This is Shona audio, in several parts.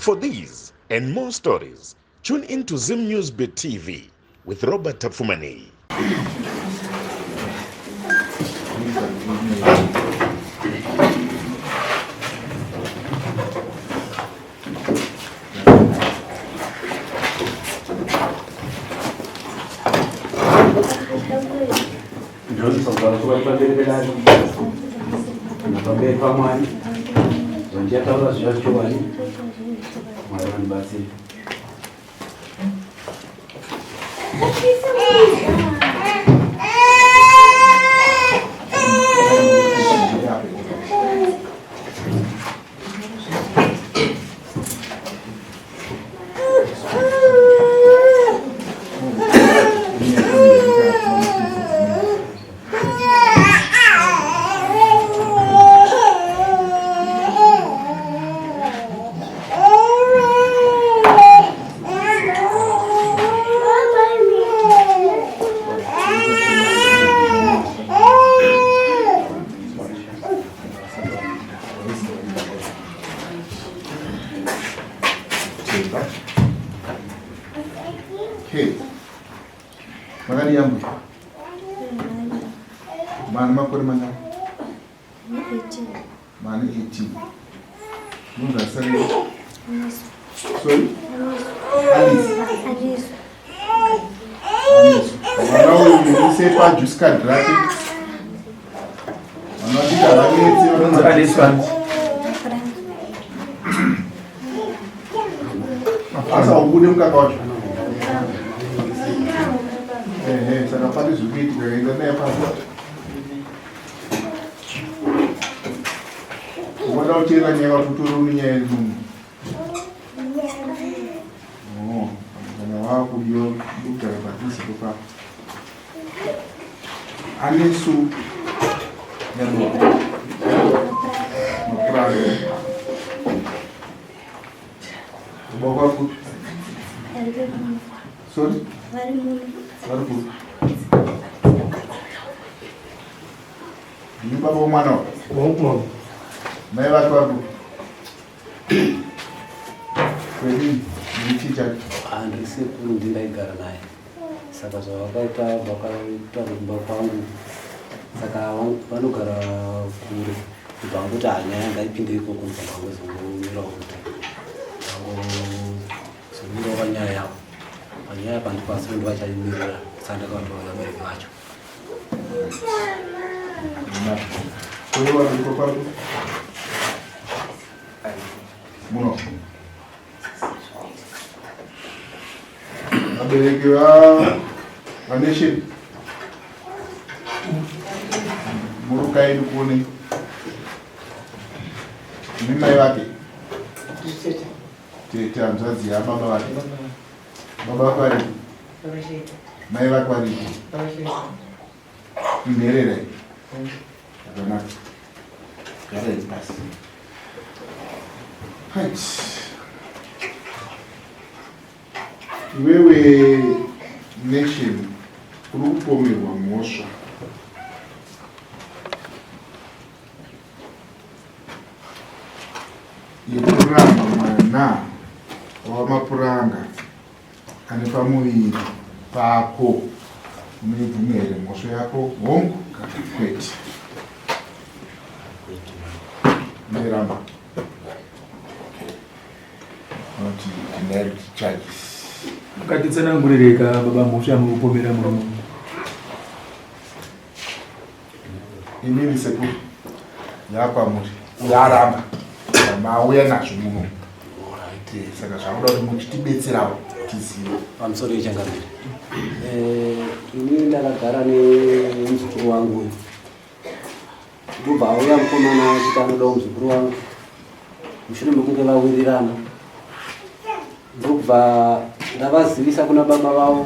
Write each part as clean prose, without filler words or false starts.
For these and more stories, tune in to Zim News Bit TV with Robert Tapfumaneyi. Pamberi paMwari zvandichataura zviya zvichokwadi Mwari vandibatsire. Okay. Makadii ambuya? Mane makore mangani? Mane 18. Munhu asari. Sorry? Alice. Alice. Alice. Mwana uyu muise pajuice card rake. Mwana vadiki havanetse vanonzi Alice wani. Asi haubude mukaka wacho. Ehe, saka pane zviri kuitika enda naye pasi. Unoda kuteera nyaya kuti utore une nyaya iri muno. Oh, kana wakudiwa kugara padhuze popapo. Anesu mapuranga. Baba wako kupi? Sorry? Vari muno. Vari kupi? Ndini baba womwana wa? Wangu. Mai vake vari kupi? Kwedini? Ndini chii chake? Handiri sekuru ndindaigara naye saka zvavakaita vakaita kumba kwangu saka vanogara kure kubva kuti hanyaya ngaipinde ikoko ndibva ndangozongomirawo kuti ndangozomirawo panyaya yavo panyaya pandipasi ndovachaimirira saka ndakavatoona vabereki vacho. Muno. Vabereki va vanation murukai ndikuone imi mai vake tete hanzvadzi yababa vake baba vake varipi mai vake varipi inherera zvakanaka garai pasi right iwewe nation uri kupomerwa mhosva yekuramba mwana wamapuranga ane pamuviri pako unoibvuma here mhosva yako hongu kana kwete unoiramba unoti denied charges Ukatitsanangurireka baba mhosva yamurikupomera murume Inini sekuru yakwamuri uyaramba mauya nazvo muno saka zvakuda kuti muchitibetserawo tizive pamusoro yechangamire eh, ini ndakagara nemuzukuru wangu uyu ndobva auya mukomana achiti anodawo muzukuru wangu mushure mekunge vawirirana ndobva ndavazivisa kuna baba vavo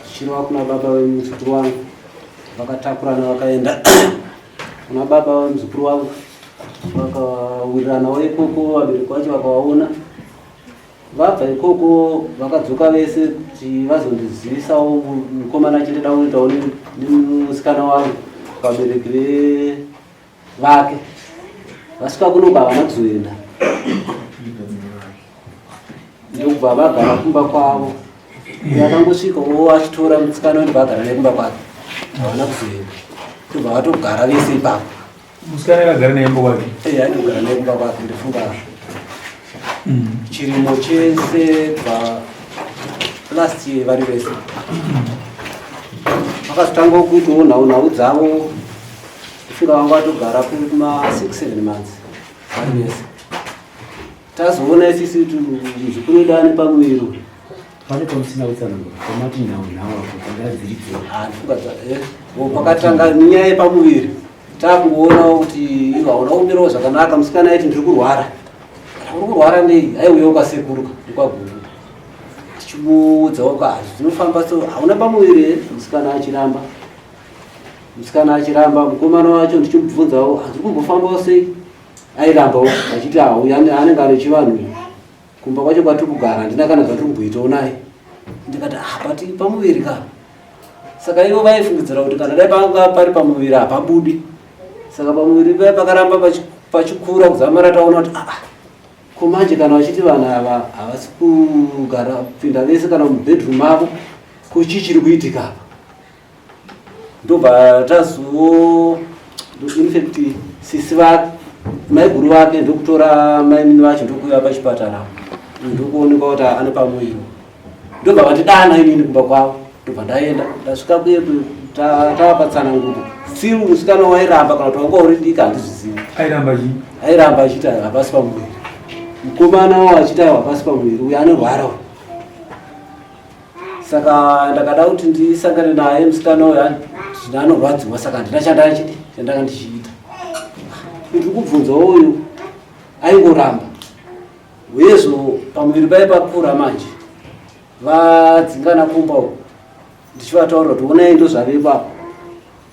zvichireva kuna baba vemuzukuru wangu vakatakurana vakaenda kuna baba vemuzukuru wangu vakawiriranawo ikoko vabereki vacho vakavaona vabva ikoko vakadzoka vese kuti vazondizivisawo mukomana achindida kuitawo nemusikana wangu vabereki vake vasvika kunoku havana kuzoenda. Ndokubva vagara kumba kwavo. Vakangosvika wo achitora musikana ndobva agara naye kumba kwake. Havana kuzoenda. Ndobva vatogara vese ipapo. Musikana akagara naye kumba kwake? Eh, aitogara naye kumba kwake ndifunga. Chirimo chese kubva last year vari vese. Vakazotanga kuitawo nhau nhau dzavo. Ndifunga vanga vatogara kuma 6 7 months vari vese. Tazoona isisi kuti muzukuru wedu ane pamuviri. Pane pamusina kutsanangura pamati nhau nhau apo dzanga dziri dzei. Ah, ndifunga pakatanga nyaya yepamuviri takungoona kuti ivo hauna kumirawo zvakanaka musikana aiti ndiri kurwara. Uri kurwara nei? Aiuyawo kwasekuru ndikwagugu. Tichimuudzawo ka zvinofamba so hauna pamuviri here? Musikana achiramba. Musikana achiramba mukomana wacho ndichimubvunzawo handiri kumbofambawo sei? Airambawo achiti auya anenge ane chivanhu kumba kwacho kwatiri kugara handina kana zvatiri kumboitawo naye. Ndikati ah but pamuviri ka. Saka ivo vaifungidzira kuti kana dai panga pari pamuviri hapabudi. Saka pamuviri paya pakaramba pachikura kuzamara taona kuti ah ko manje kana vachiti vanhu ava havasi kugara kupinda vese kana mubedroom mavo ko chii chiri kuitika apa. Ndobva tazo in fact sisi vake maiguru vake ndokutora mainini vacho ndokuuya pachipatara ndokuonekwa kuti ane pamuviri. Ndobva vandidana inini kumba kwavo ndobva ndaenda ndasvika kuye tavapa tsananguro. Still musikana wairamba kana kuti wanga uri diki handizvizivi. Airamba chii? Airamba achiti hapasi pamuviri. Mukomana wawo achiti aiwa hapasi pamuviri uyu anorwara uyu. Saka ndakada kuti ndisangane naye musikana uyu anorwadziwa saka handina chandachidi chandanga ndichiita. Ndiri kubvunzawo uyu aingoramba. Uyezvo pamuviri paye pakura manje vadzingana kumba uku ndichivataurira kuti onai ndozvavepo apa.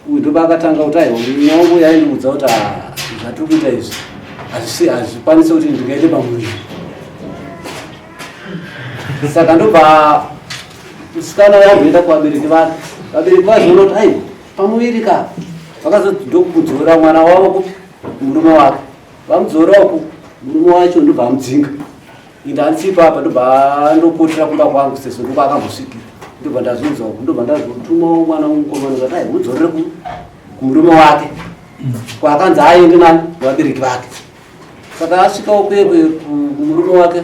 Uyu ndopaakatanga kuti aiwa mwangu yaindiudza kuti zvatiri kuita izvi hazvikwanisi kuti ndingaite pamuviri. Saka ndobva musikana yamboenda kuvabereki vake. Vabereki vazoona kuti aiwa pamuviri ka. Vakazodzora mwana wavo kupi murume wake. Vamudzora uku murume wacho ndobva amudzinga. Inda handisipo apa ndobva andopotera kumba kwangu sezvo ndokwaakambosvikira. Ndobva ndazvinzwa uku ndobva ndazotumawo mwana mukomana kuti aiwa mudzorere kumurume wake. Kwaakanzi aende nani nevabereki vake. Saka asvikawo kwekwe kumurume wake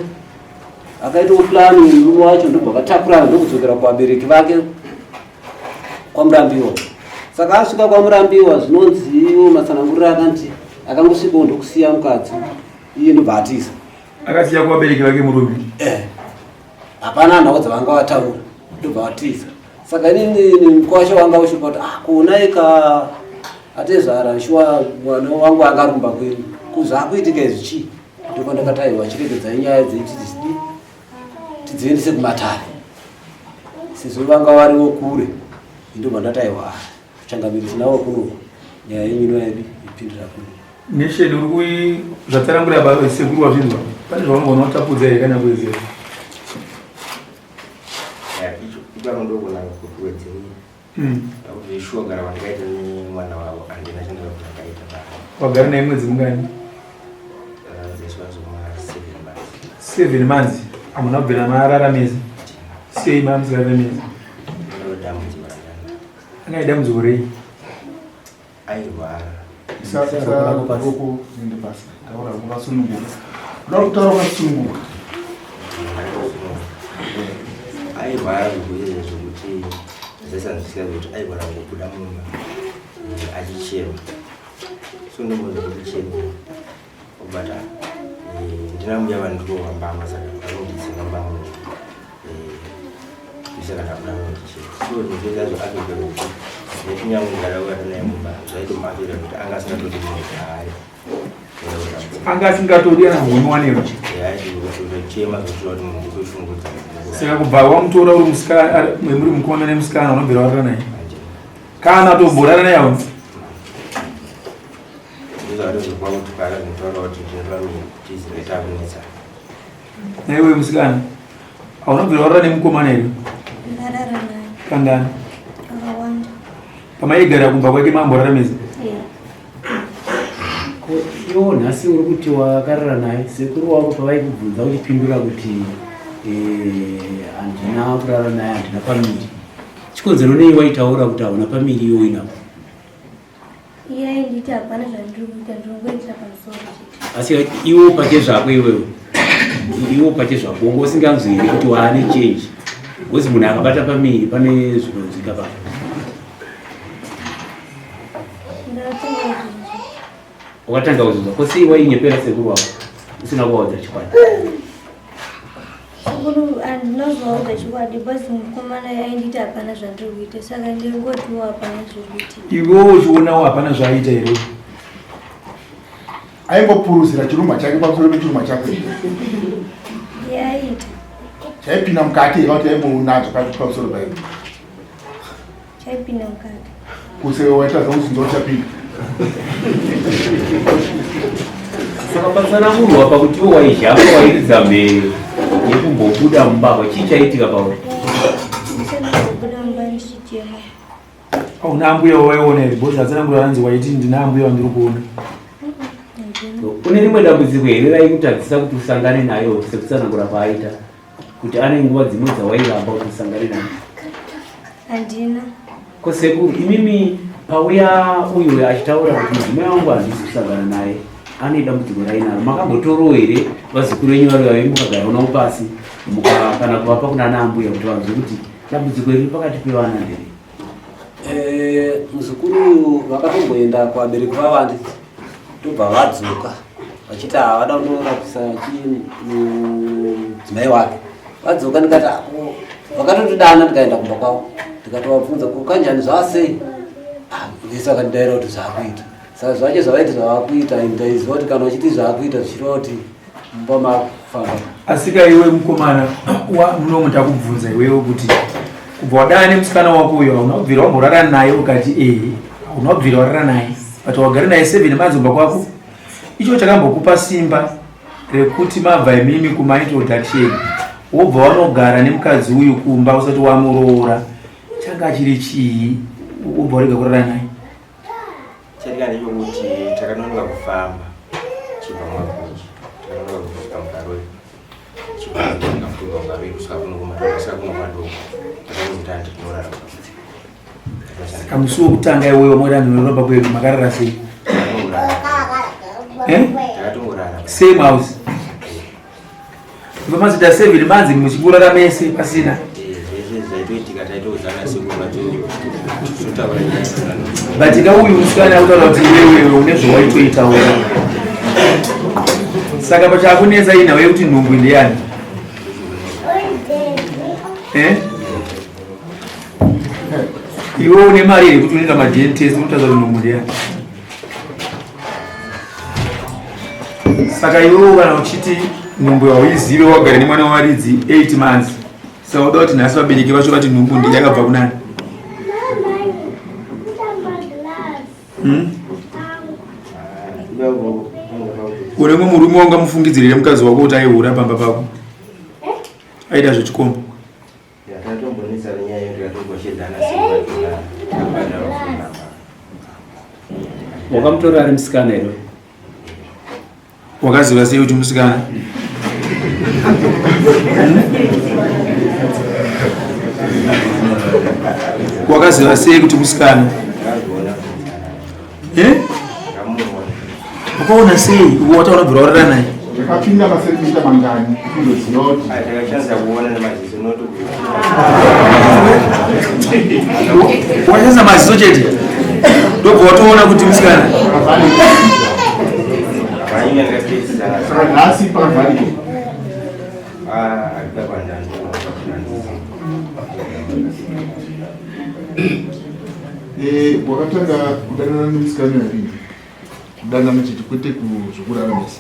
akaitawo plan murume wacho ndobva vatakurana ndokudzokera kuvabereki vake kwaMurambiwa. Saka asvika kwaMurambiwa zvinonzi iwo matsananguriro akanti akangosvikawo ndokusiya mukadzi iye ndobva atiza. Akasiya kuvabereki vake murume? Eh. Hapana nhau dzavanga vataura ndobva vatiza. Saka inini mukwasha wanga ushupa kuti ah kuonai ka atezvara shuwa mwana wangu akarumba kwenyu. Kuzvakuitika izvi chii? Ndipo ndakataiwa chiregedzai nyaya dzechi tidziendese kumatare. Sezvo vanga variwo kure ndobva ndataiwa changamire tinawo kuno nyaya yenyu inoyadi ipindira kuno. Nation uri kui zvatsanangura baba sekuru wazvinzwa pane zvaunogona kutapudza here kana kuwedzera? Icho ipapo ndogona kuwedzera. Pakuti shuwa gara wandikaita nemwana wavo handina chandakabva ndakaita pano. Wagara naye mwedzi mungani? Dzeswa zvoma 7 months. 7 months hamuna kubvira marara mese? Sei mamusirara mese? Ndiro dambudziko randanga. Anga dambudziko rei? Airwara. Roko ende pasi. Taura wakasununguka. Unoda kutaura wakasununguka. Airwara zvirwere zvekuti zvaisanzwisika kuti aigona kungobuda mumba achichema. So ndomboza kuti chema. Obata ndina mbuya vandirova mbama saka vanondidzinga mbama. Ndisaka ndabuda mundichema. So zvirwere zvacho afika kuti nekunyangwe ndakauya naye mumba zvaitomuafika kuti anga asingatodi munhu kwaari. Anga asingatodi kana kuhoniwanirwa. Saka kubva wamutora uri musikana muri mukomana nemusikana unobvira warara naye. Kana tomborara naye hauna. Naiwe musikana hauna warara nemukomana here? Ndarara naye. Kangani? Kakawanda. Pamaigara kumba kwake mamborara mese? Yeah. Ko iwo nhasi uri kuti wakarara naye sekuru wako pavaikubvunza uchipindura kuti Eh, handina kurara naye, handina pamiri. Chikonzero nei waitaura kuti hauna pamiri iwe uinapo? Iye ainditi hapana zvandiri kuita, ndinongoitira pamusoro chete. Asi iwo pachezvako iwewe, iwo pachezvako wanga usinganzwi here kuti waane change? Because munhu akabata pamiri pane zvinonzwika papo. Ndakatanga kuzvinzwa. Wakatanga kuzvinzwa, ko sei wainyepera sekuru wako usina kuvaudza chokwadi? Sekuru handina kuvaudza chokwadi because mukomana ainditi hapana zvandiri kuita, saka ndingotiwo hapana zviri kuitika. Iwewo uchionawo hapana zvaaita here? Aingopuruzira chirumha chake pamusoro pechirumha chake. Iye aiita. Chaipinda mukati here kuti aimbonanzva pamusoro paye? Chaipinda mukati. Kuse waita zvekuzinza uchapinda. Saka patsanangurwa pakuti iwe waizhamba wairidza mhere yekumbobuda mumba apa, chii chaitika pauri? Ndisandambobuda mumba ndichichema. Hauna ambuya wawaiona here? Because atsanangura anzi waiti ndina ambuya wandiri kuona. Handina. Une rimwe dambudziko here raikutadzisa kuti usangane nayo sekutsanangura kwaaita kuti ane nguva dzimwe dzawairamba kuti usangane nayo? Handina. Ko sekuru, imimi pauya uyu achitaura kuti mudzimai wangu handisi kusangana naye, ane dambudziko rainaro, makambotorowo here vazukuru venyu vari vaviri mukagara navo pasi kana kuvapa kuna ana ambuya kuti vanzwe kuti dambudziko riri pakati pevana ndere? Muzukuru vakatomboenda kuvabereki vavo handiti, ndobva vadzoka vachiti havada kunorapisa mudzimai wake. Vadzoka ndikati ako vakatotidana, ndikaenda kumba kwavo ndikatovabvunza ko kanjani zvavasei? Vese vakandidaira kuti zvaakuita. Saka zvacho zvavaiti zvavakuita, ndaiziva kuti kana uchiti zvaakuita zvichireva kuti mumba makufamba. Asika iwe mukomana munomu takubvunza iwewe kuti kubva wadana nemusikana wako uyo hauna kubvira wamborara naye, ukati ehe hauna kubvira warara naye, but wagara naye 7 months kumba kwako. Icho chakambokupa simba rekuti mabva imimi kumaintroduction wobva wanogara nemukadzi uyu kumba usati wamuroora, changa chiri chii? Wobva warega kurara naye? Chatika ndechekuti takanonoka kufamba chibva mumaguji, takanonoka kusvika muKaroi, chibva kubva muKaroi kusvika kuno kumadoko, kusvika kuno kumadoko takazoita ndinorara. Saka musi wekutanga iwewe wamwari andinoramba kwedu makarara sei? Eh? Takatongorara. Same house. Kubva mazita 7 months muchikurara mese pasina. Zvese zvaitoitika taitoudzana sekuru vatotaura nyaya. But ka uyu musikana akutaura kuti iwewe une zvawaitoitawo. Saka pachakunetsa iyi nhau yekuti nhumbu ndeyani? Eh? Iwe une mari here kuti unoita maDNA test unotaura kuti nhumbu ndeyani? Saka iwewe kana uchiti nhumbu hauizive wagara nemwana wavaridzi 8 months, saka uda kuti nhasi vabereki vacho vati nhumbu ndi yakabva kunani? Une mumwe murume wangamufungidzirire mukadzi wako kuti aihura pamba pako, aida zvechikomba? Takatombonetsa nenyaya iyo tikatogoshedzana sekuru vachona. Wakamutora ari musikana here? Wakaziva sei kuti musikana? Wakaziva sei kuti musikana? Eh? Wakaona sei? Wataona bvira warara naye? Yakapinda masentimita mangani kundoziva kuti Takashandisa kuona nemaziso not Washandisa maziso chete ndobva watoona kuti musikana. Vainge ndakapedzisana. Saka nhasi pakavharika. Handida kwandani. Wakatanga kudanana nemusikana yarini? Kudanana chete kwete zvokurara mese.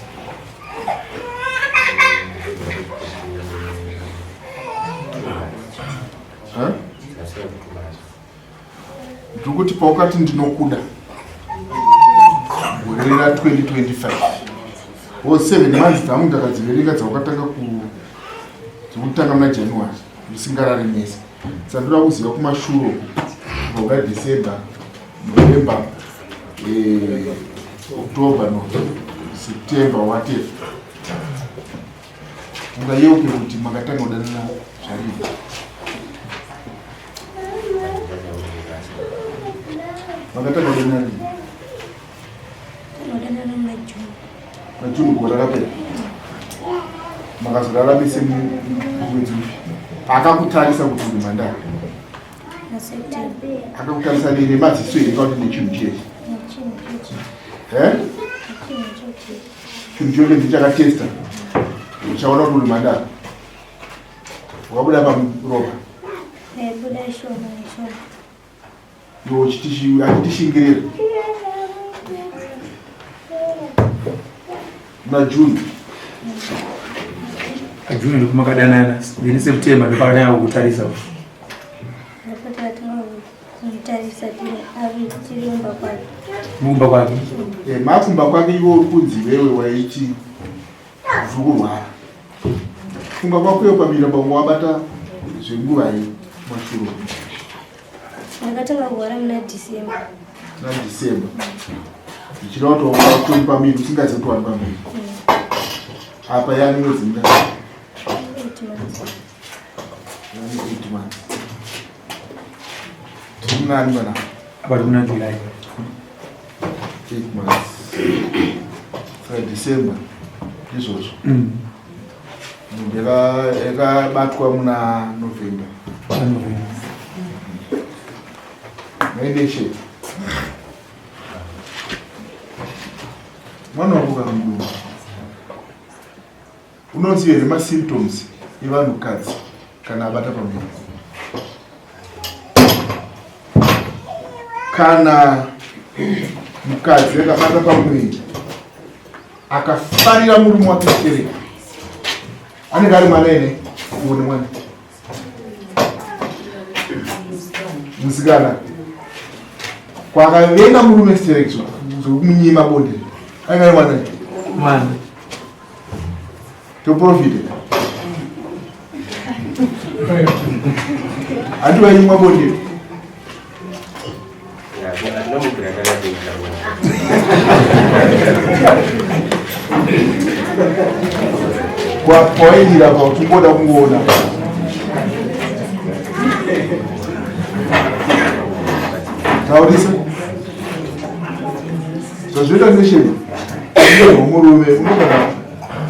Ha? Ndikuti paukati ndinokuda gore ra 2025 wo 7 months dzangu ndakadziverenga dzawakatanga dzekutanga muna January musingarari mese. Saka ndoda kuziva kumashure kubva kuna December, November, October, no, September, whatever. Ungayeuke kuti makatanga kudanana zvarini? Makatanga kudanana rini? Kudanana muna June. Na June gore rakapera. Makazorara mese mwedzi upi? Akakutarisa kuti uri mhandara. Na September. Akakutarisa nemaziso here kana kuti nechinhu chechi? Nechinhu chechi. Eh? Nechinhu chechi. Chinhu choke ndichakatesta. Uchaona kuti uri mhandara. Wakabuda pamuropa. Ndaibuda shoma neshoma. Iwe achitishingirira. Muna June. June ndokumakadanana then September ndopakatanga kukutarisa. Ndopakatanga kunditarisa tiri kumba kwake. Kumba kwake. Eh, makumba kwake iwe uri kunzi iwewe waiti uri kurwara. Funga kwako iwe pamira pamwe wabata zvenguva iyi mashuro. Ndakatanga kurwara muna December. Muna December. Zvichireva kuti wanga utori pamiri usingazivi kuti wari pamiri. Apa yani mwedzi mingani? 8 months. Yani 8 months. Tiri munani pana? Apa tiri muna July. 8 months. Saka December ndizvozvo. Mombe yakabatwa muna November. November. Maendeshe. Mwana wako kana muduku. Unoziva here masymptoms evanhukadzi kana abata pamuviri? Kana mukadzi akabata pamuviri akafarira murume wake stereki, anenge ari mwana ene uone mwana musikana kwakavenga murume stereki zvekumunyima bonde anenge ari mwana mwana toprofite handi vainyimwa bonde. Kwawaidira pa uchingoda kungoona taurisa zvazvinoita neshema murume unogona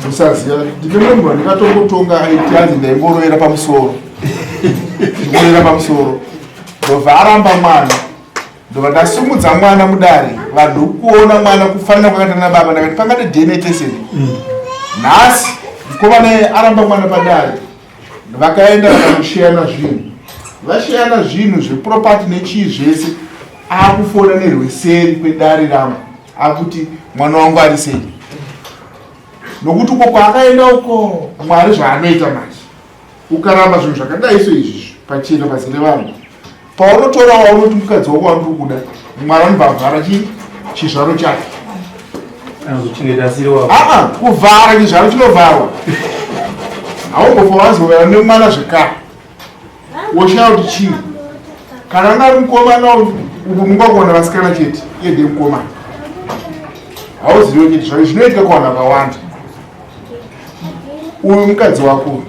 musaziva. Ndine mumwe ndikatongotonga aiti hanzi ndaingorovera pamusoro, ndingorovera pamusoro, ndobva aramba mwana, ndobva ndasumudza mwana mudare, vanhu kuona mwana kufanira kwakaita nababa. Ndakati pangade DNA test. Nhasi mukomana aramba mwana padare, vakaenda vakanosheyana zvinhu, vasheyana zvinhu zveproperty nechii zvese, akufona nerweseri kwedare rangu akuti mwana wangu ari sei, nokuti uko kwaakaenda uko Mwari zvaanoita manje. Ukaramba zvinhu zvakadai so izvi pachena pazere vanhu, paunotora waunoti mukadzi wako wandiri kuda, Mwari anobva avhara chizvaro chake. Anozochengeta asiri wako. Aa, kuvhara chizvaro chinovharwa, haumbofa wazovera nemwana zvekare, woshaya kuti chii. Kana anga ari mukomana uku mungakuona vasikana chete, iye ndiye mukomana, hauzivi chete zvake zvinoitika kuvanhu vakawanda. Uyu mukadzi wako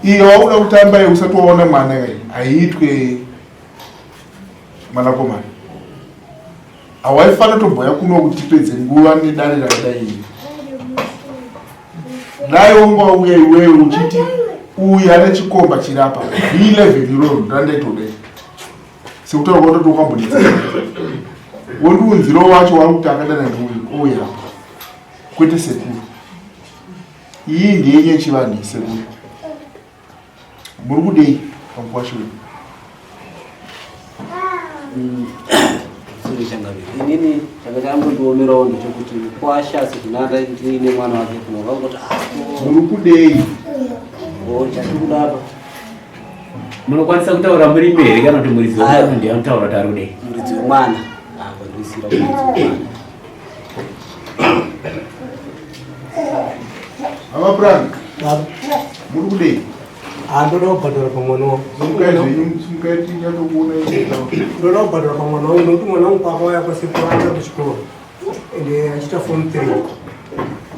iye wakuda kutamba iye usati waona mwana kai haiitwe mwanakomana, hawaifanira tomboya kuno kuti tipedze nguva nedare rakadai iri. Dai wanga wauya iwewe uchiti uyu ane chikomba chiri apa V11 iroro ndandaitodai sekutaura kwatoti wakambonetsa wondiunzirawo wacho wari kuti akadana neuyu ouya apa, kwete sekuru. Iyi ndeyenyu yechivanhu, sekuru. Muri kudei pamukwasha wenyu? Sorry, changamire. Inini changa chambondiomerawo ndechekuti mukwasha sezvinanda ndine mwana wake kuno vakangoti Muri kudei? O chatiri kuda apa. Munokwanisa kutaura murimi here kana kuti muridzi wemwana ndiye anotaura kuti ari kudei? Muridzi wemwana apa, ndoisira muridzi wemwana. Hama Frank, muri kudei? Ndoda kubhadhara pamwana wangu. Simukai zvenyu, simukai tinyatsokuona. Ndoda kubhadhara pamwana wangu nokuti mwana wangu pakauya kwasekuru aenda kuchikoro ende achiita form 3.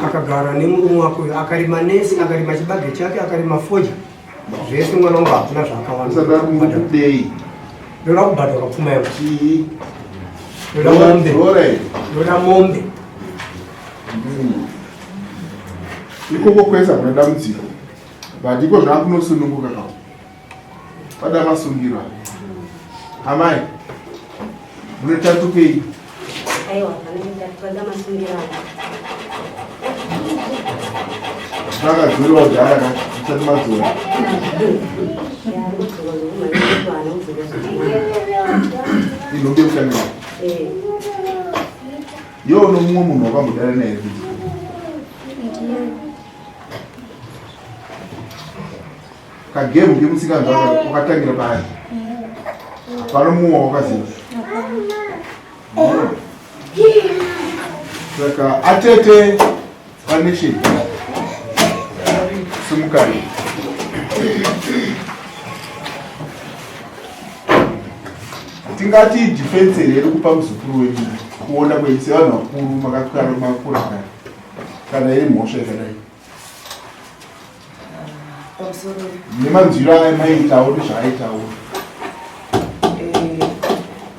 Akagara nemurume wake uyo, akarima nesi, akarima chibage chake, akarima fodya, zvese. Mwana wangu hakuna zvaakawana. Ndoda kubhadhara pfuma yangu. Ndoda mombe, ndoda mombe. Ikoko kwese hakuna dambudziko, but iko zvakunosununguka kao pada masungiro amai munotatukei? Aiwa, pada masungiro. Zvakadzoriwa kudhara ka musati madzora. Inhumbi yekutangira yo uno mumwe munhu wakambodana naye kuti kagemu kemusikanzwa wakatangira paari, hapana mumwe wawakaziva. Saka atete vanation, simukai. Tingati defense here iri kupa muzukuru wenyu, kuona kwenyu sevanhu vakuru makakura makura kare, kana iri mhosva yakadai nemanzwiro amaitawo nezvaaitawo?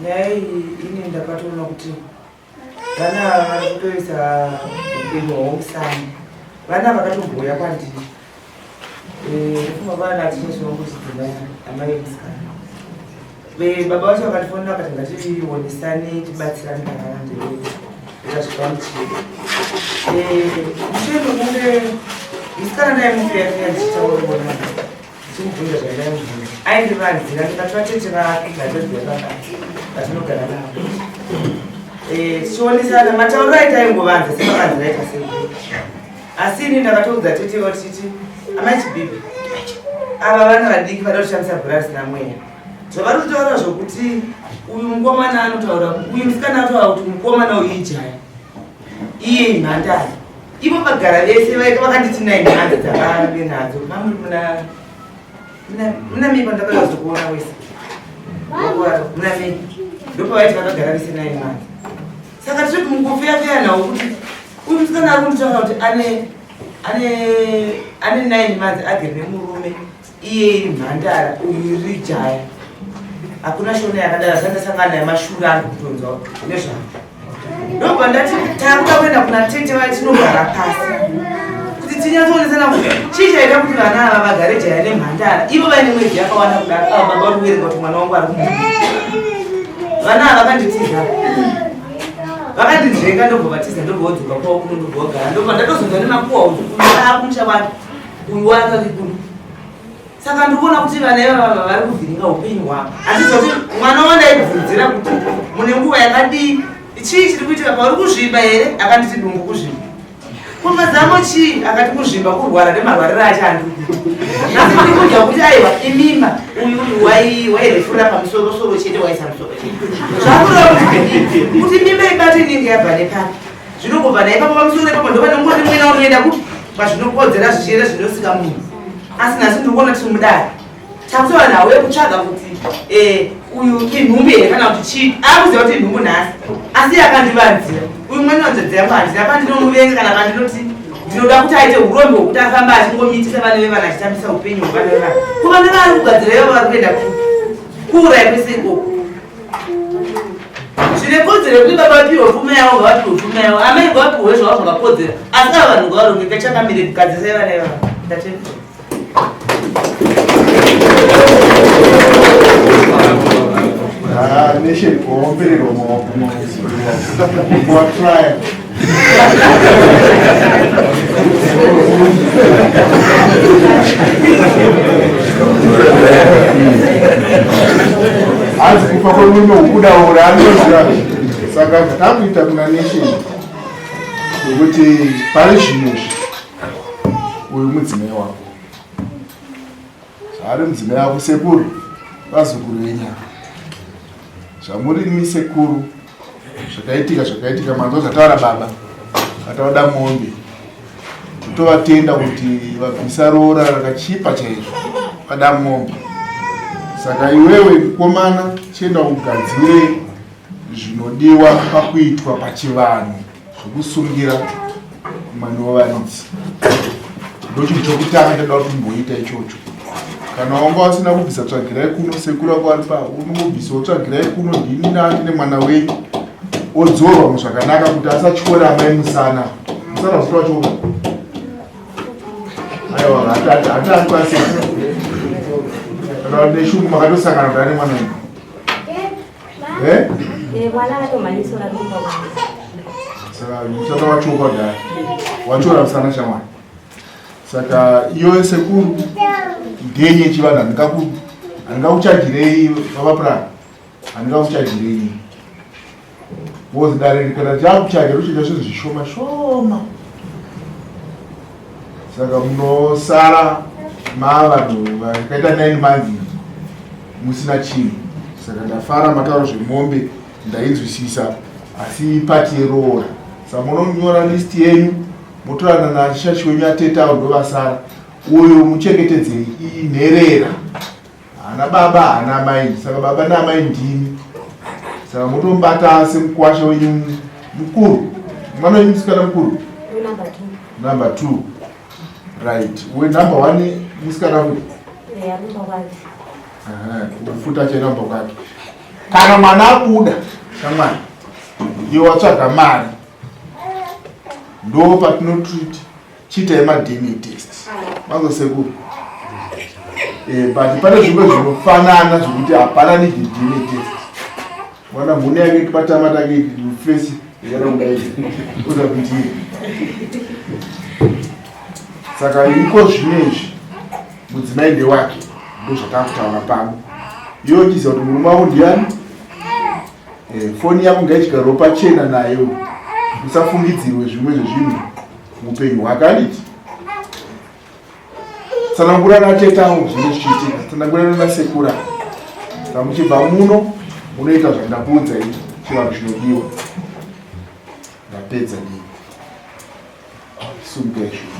Nyaya iyi ine ndakatoona kuti vana ava vari kutoisa upenyu hwavo musango. Vana vakatombouya kwandiri, ndofunga vana tichazvinongochidzimai amai vemusikana. Baba vacho vakatifonera vakati ngationesane tibatsirane kana ndikasvika muchii mushure mekunge musikana ndaimufeyafeya ndichitaura ndichimubvunza zvandaimubvunza, aindivanzira. Ndikati vatete vake vatozviva baba vatinogara navo, tichionesana matauriro aita, aingovanza semavanzira aita sei. Asi ini ndakatoudza tete vachiti, amai Chibhibhi, ava vana vadiki vada kushandisa bhura risina mweya. Zvavari kutaura zvokuti uyu mukomana anotaura, uyu musikana anotaura kuti mukomana uyu ijaya, iye imhandara, ivo vagara vese vakanditi nai mhanzi dzavave nadzo mamuri muna mei pandakauya kuzokuona wese muna mei, ndopavaiti vakagara vese nai mhanzi. Saka tiri mukufeyafeya nawo kuti uyu musikana ari kunditaura kuti ane 9 months agere nemurume, iye iri mhandara, uyu iri jaya. Hakuna shona yakadaro. Sandasangana naye mashura ari kutonzwa nezvavo. Ndobva ndati takuda kuenda kuna tete vatinogara pasi kuti tinyatsoonesana kuti chii chaita kuti vana ava vagare jaya nemhandara, ivo vaine mwedzi yakawanda kudaro. Ava baba vari kuverenga kuti mwana wangu ari kumu vana ava vakanditiza, vakandinzvenga, ndobva vatiza, ndobva vodzoka kwavo kuno, ndobva vagara. Ndobva ndatozonzwa nemakuhwa kuti uyu akumusha kwake, uyu wake ari kuno. Saka ndikuona kuti vana ivava vari kuvhiringa upenyu hwavo. Handizoti mwana wandaibvunzira kuti mune nguva yakadii, chii chiri kuitika pauri, kuzvimba here? Akanditi dumbu kuzvimba, kumazamo chii? Akati kuzvimba kurwara nemarwariro acho. Handidi asi ndikudza kuti aiwa, imima uyu wairefurira pamusorosoro chete, waisa musoro chete. Zvakureva kuti kuti mimba ibate inenge yabva nepapi, zvinongobva naipapo pamusoro ipapo. Ndo panongori mwena unoenda kupi pazvinokodzera, zvichienda zvinosika munhu. Asi nhasi ndiri kuona tiri mudare takutora nhau yekutsvaga kuti uyu inhumbu here kana kuti chii. Akuziva kuti inhumbu nhasi, asi yakandivanzira uyu mwene wanzvadzi yangu. Handina pandinomuvenga kana pandinoti ndinoda kuti aite urombi hwekuti afamba achingomitisa vana vevana, achitambisa upenyu hwevana vevana. Kuvana vaari kugadzira ivo vari kuenda kuuraya kwese ikoko. Zvine kodzero yekuti baba vapiwe pfuma yavo, ngavapiwe pfuma yavo, amai ngavapiwe zvavo zvakakodzera. Asi ava vanhu ngavarongeka chakamire kugadzisa vana ivava. Ndatenda. Ah, nation kuombererwa maoko watraya. Hanzi kufa kwemurume hukudaura anoziva. Saka zvatakuita kuna nation nekuti pari zvino izvi uyu mudzimai wako, zvaari mudzimai wako, sekuru, vazukuru venyama zvamurimi sekuru, zvakaitika zvakaitika. Manzwa zvataura baba, vataoda mombe, tovatenda kuti vabvisa roora rakachipa chaizvo, vada mombe. Saka iwewe mukomana, chienda ugadzire zvinodiwa pakuitwa pachivanhu zvekusungira. mwana wavaridzi. Ndochinhu chokutanga chada kuti umboita ichocho. Kana wanga wasina kubvisa tsvagirai kuno, sekuru vako vari pa unongobvisawo tsvagirai kuno, ndini ndine mwana wenyu, odzorwa muzvakanaka kuti asatyora amai musana. Musana usati watyora. Aiwa, hatani kwasi. Kana neshungu makatosangana kuti ane mwana wenyu. Eh? Eh, mwana atomhanyiswa kumba kwangu. Saka musana wachoka kudai. Wachora musana shamwari. Saka iyo sekuru ndenye chivanhu handingakuchajirei baba pra. Handingakuchajirei. Wozi dare kana chakuchaja rochiita zvinhu zvishoma shoma. Saka munosara mavanhu vakaita 9 months musina chinhu. Saka ndafara mataura zvemombe ndainzwisisa, asi pati yeroora. Saka munonyora list yenyu motorana nashashi wenyu atete avo ndovasara. Uyu muchengetedzei, inherera, haana baba haana amai, saka baba naamai ndimi. Saka motomubata semukwasha wenyu mukuru, mwana wenyu musikana mukuru Number 2. Number 2, right. We number 1 musikana futi? Eh, arumba kwake. Futi achaenda kwake. Kana mwana abuda shamwari, iwe watsvaga mari, ndo patinotreat chiitai maDNA test mazosekuru. But pane zvimwe zvinofanana zvekuti hapana need DNA test. Mwana mhune yake patama take face yakada kudai uza kuti. Saka iko zvinezvi mudzimai ndewake, ndo zvatakutaura pano. Iwe uchiziva kuti murume wako ndiani, foni yako ngaichigarewo pachena nayo, usafungidzirwe zvimwe zvezvinhu muupenyu hwake, anditi? Tsanangura natetawo zvinenge zvichiitika, tsanangura nasekura. Saka muchibva muno munoita zvandakuudzai, chivanhu chinodiwa. Ndapedza nei, sumukai zvinhu.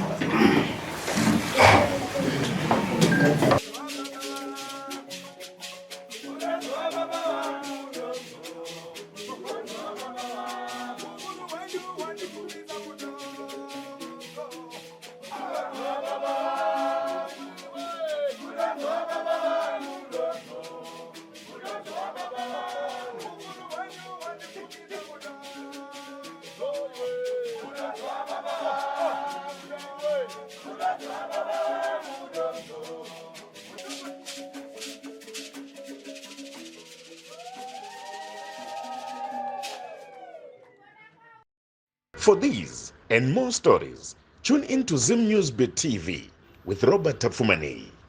For these and more stories, tune in to Zim News Bit TV with Robert Tafumani.